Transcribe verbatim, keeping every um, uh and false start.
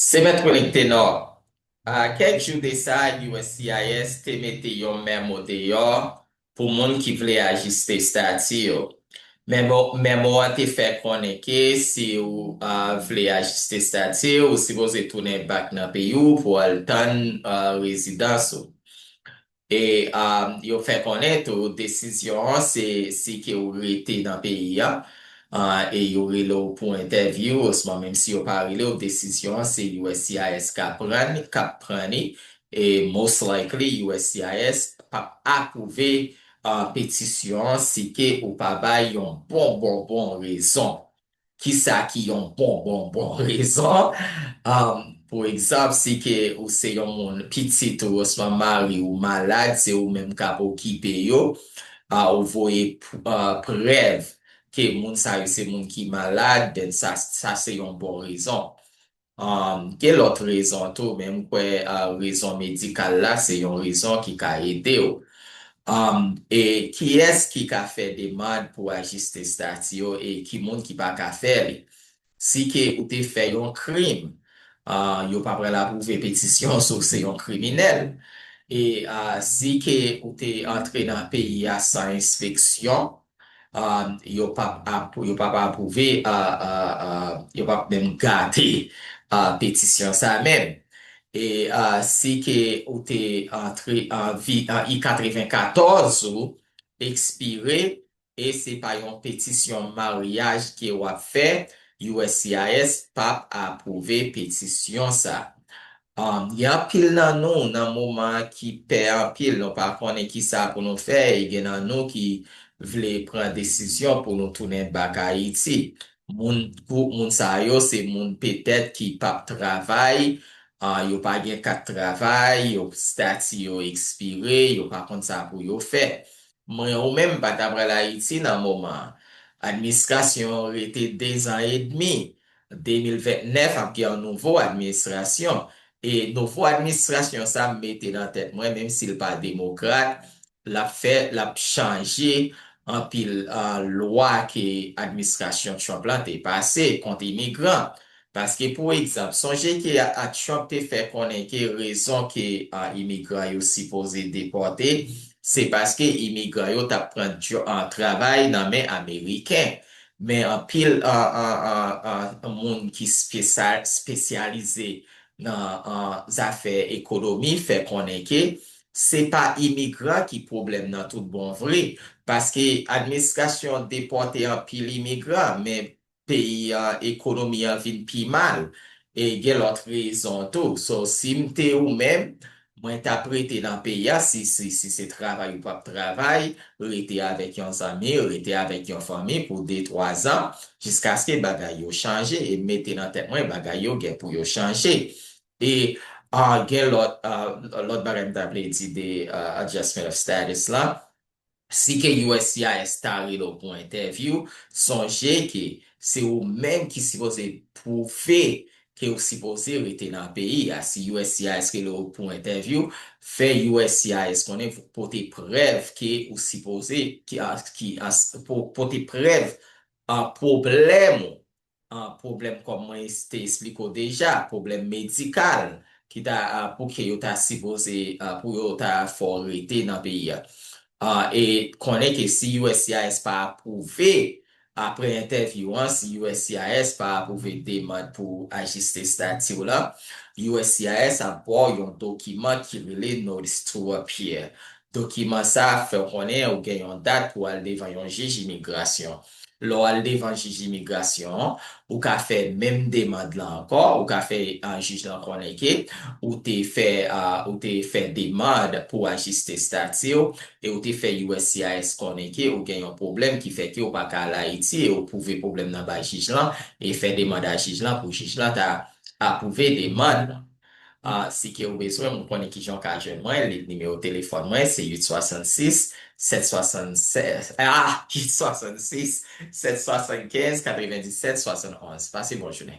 Se Mèt Willick Tenor. A kèk jou de sa, U S C I S te mete yon memo deyò pou moun ki vle ajiste estati yo. Memo, memo a te fè konnen ke si w a, vle ajiste estati w, ou sipoze tounen back nan peyi w pou al tann a, rezidans ou. E a, yo fè konnen tou desizyon an se si ke ou rete nan peyi a, a, e yo rele w pou entèvyou, osnon menm si yo pa rele w, desizyon an se U S C I S k ap pran, k ap pran li, e most likely U S C I S p ap apwouve a, petisyon an si ke ou pa bay yon bon, bon, bon rezon. Kisa ki yon bon, bon, bon rezon? Um, pou egzanp, si ke ou se yon moun, pitit ou osnon mari ou malad, se ou menm k ap okipe yo, a, ou voye p- a, prèv ke moun sa yo se moun ki malad, then sa, sa se yon bon rezon. Um, gen lòt rezon tou, men m kwè a, rezon medikal la se yon rezon ki ka ede w. Um, e kiyès ki ka fè demann pou ajiste estati yo e ki moun ki pa ka fè li? Si ke ou te fè yon krim, a, yo pa pral apwouve petisyon si w se yon kriminèl. E a, si ke ou te antre nan peyi a san enspeksyon, a, yo p ap ap- yo p ap apwouve, a, a, a, yo p ap menm gade a, petisyon sa menm. E a, si ke ou te antre an vi an I katrevenkatòz ou ekspire, e se pa yon petisyon maryaj ke w ap fè, U S C I S p ap apwouve petisyon sa. Um, gen anpil nan nou nan moman an ki pè anpil, nou pa konnen kisa pou nou fè, e gen nan nou ki vle pran desizyon pou nou tounen back Ayiti. Moun, gwoup moun sa yo, se moun petèt ki p ap travay, a, yo pa gen kat travay, yo, estati yo ekspire, yo pa konn sa pou yo fè. Mwen ou menm m pa ta pral Ayiti nan moman an. Administrasyon an rete dezan edmi. De mil vennèf ap gen yon nouvo administrasyon. E nouvo administrasyon sa m mete nan tèt mwen, menm si l pa demokrat, l ap fè, l ap chanje anpil a, lwa ke administrasyon Trump lan te pase kont imigran. Paske, pou egzanp, sonje ke a, a Trump te fè konnen ke rezon ke a, imigran yo sipoze depòte, se paske imigran yo t ap pran djò- a, travay nan men Ameriken. Men anpil a, a, a, a, moun ki spesya- espesyalize nan a, zafè ekonomi fè konnen ke se pa imigran ki pwoblèm nan tout bon vre, paske administrasyon an depòte anpil imigran, men peyi an, ekonomi an vin pi mal. E gen lòt rezon tou. So, si m te ou menm, mwen t ap rete nan peyi a, si, si, si se travay ou p ap travay, rete avèk yon zanmi, rete avèk yon fanmi pou de, twa zan, jiskaske bagay yo chanje, e m mete nan tèt mwen bagay yo gen pou yo chanje. E a, gen lòt, a, lòt bagay m ta vle di de a, adjustment of status la. Si ke U S C I S ta rele w pou entèvyou, sonje ke se ou menm ki sipoze pwouve ke ou sipoze rete nan peyi a. Si U S C I S rele w pou entèvyou, fè U S C I S konnen, pote prèv ke ou sipoze, ki, a, ki, a, po- pote prèv a, pwoblèm ou, a, pwoblèm kòm mwen te esplike w deja, pwoblèm medikal ki ta a, pou ke yo ta sipoze a, pou yo ta fè w rete nan peyi a. A, e konnen ke si U S C I S pa apwouve apre entèvyou an, si U S C I S pa apwouve demann pou ajiste estati w la, U S C I S ap ba w yon dokiman ki rele Notice to Appear. Dokiman sa a fè w konnen ou gen yon dat pou al devan yon jij imigrasyon. Lè w al devan jij imigrasyon an, ou ka fè menm demann lan ankò, ou ka fè a, jij lan konnen ke ou te fè a, ou te fè demann pou ajiste estati w, e ou te fè U S C I S konnen ke ou gen yon pwoblèm ki fè ke ou pa ka al Ayiti, e ou pwouve pwoblèm nan bay jij lan, e fè demann a jij lan pou jij lan ta apwouve demann lan. A, si ke ou bezwen, ou konnen kijan w ka jwenn mwen, li- nimewo telefòn mwen, se uit swasannsis, sèt swasannsis, a, uit swasannsis, sèt swasannkenz, katrevenndisèt, swasannonz. Pase bon jounen.